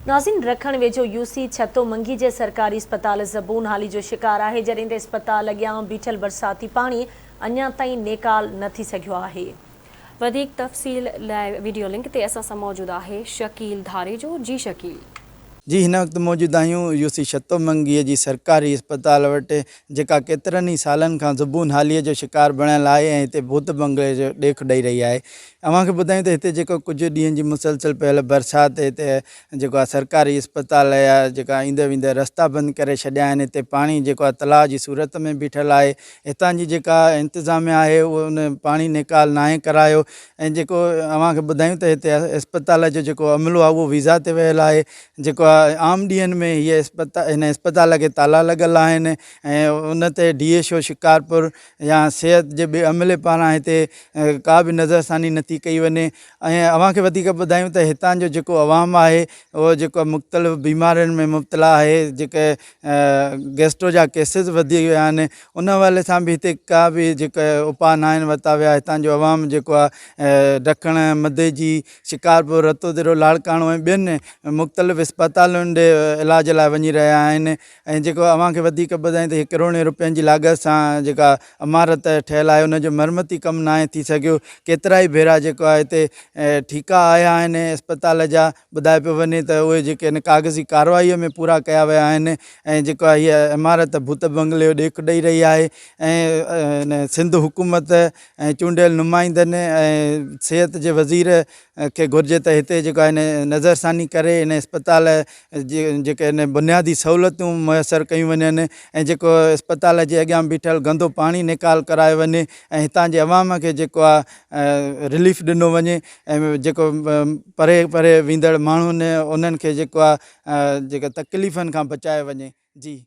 ناظرين رکڻ ويجهو يو سي ڇتو منگي جي سرڪاري اسپتال زبون حالي جو شڪار آهي جڏهن ته اسپتال اڳيان بيٺل برساتي پاڻي اڃا تائين نيڪال نه ٿي سگهيو آهي. وڌيڪ تفصيل لاء وڊيو لنڪ تي اسان سان موجود آهي شڪيل ڌاريجو جي شڪيل. جي هن وقت موجود آهيون يو سي ڇتو منگي جي سرڪاري اسپتال وٽ جيڪا ڪيترن ئي سالن کان زبون حاليء جو شڪار بڻيل آهي ۽ هتي ڀوت بنگلي جو ڏيک ڏئي رهي آهي. اوهان کي ٻڌايون ته هتي جيڪو ڪجهه ڏينهن جي مسلسل پيل برسات هتي جيڪو آهي سرڪاري اسپتال جا جيڪا ايندڙ ويندڙ رستا بند ڪري ڇڏيا آهن هتي پاڻي جيڪو آهي تلاء جي صورت ۾ بيٺل آهي هتان جي جيڪا انتظاميا آهي اهو ان پاڻي نيڪال ناهي ڪرايو ۽ جيڪو اوهان کي ٻڌايون ته هتي اسپتال جو جيڪو عملو آهي اهو ويزا تي ويل آهي جيڪو عام ڏينهن ۾ هيء اسپتال هن اسپتال کي تالا لڳل آهن ۽ ان تي ڊي ايڇ او شڪارپور يا صحت جي ٻئي عملي پاران هتي ڪا به نظرثاني نٿي ڪئي وڃي ۽ اوهان کي وڌيڪ ٻڌايون ته هتان جو جيڪو عوام آهي اهو جيڪو مختلف بيمارين ۾ مبتلا آهي جيڪي گيسٽرو جا ڪيسز وڌي ويا آهن ان حوالي سان به هتي ڪا به جيڪا اپاء ناهن ورتا ويا هتان جو عوام جيڪو آهي ڊکڻ مديجي شڪارپور، رتوديرو، لاڙڪاڻو ۽ ٻين مختلف اسپتالن ڏي علاج لاء وڃي رهيا آهن ۽ جيڪو اوهان کي وڌيڪ ٻڌايان ته هي ڪروڙين روپين جي لاڳت سان جيڪا عمارت ٺهيل آهي ان جو مرمتي ڪم ناهي ٿي سگهيو ڪيترائي ڀيرا جيڪو آهي هتي ٺيڪا آيا آهن اسپتال جا ٻڌايو پيو وڃي ته اهي جيڪي آهن ڪاغذي ڪارروائي ۾ پورا ڪيا ويا آهن ۽ جيڪو آهي هيء عمارت ڀوت بنگلي جو ڏيک ڏئي رهي آهي ۽ سنڌ حڪومت ۽ چونڊيل نمائندن ۽ صحت جي وزير کي گهرجي ته هتي جيڪو آهي نظرثاني ڪري ان اسپتال جي جيڪي آهن بنيادي سهولتون ميسر ڪيون وڃن ۽ جيڪو اسپتال جي اڳيان بيٺل گندو پاڻي نيڪال ڪرايو وڃي ۽ هتان جي عوام کي جيڪو آهي رليف ڏنو وڃي ۽ جيڪو پري پري ويندڙ ماڻهن انهن کي جيڪو آهي جيڪا تڪليفن کان بچايو وڃي جي.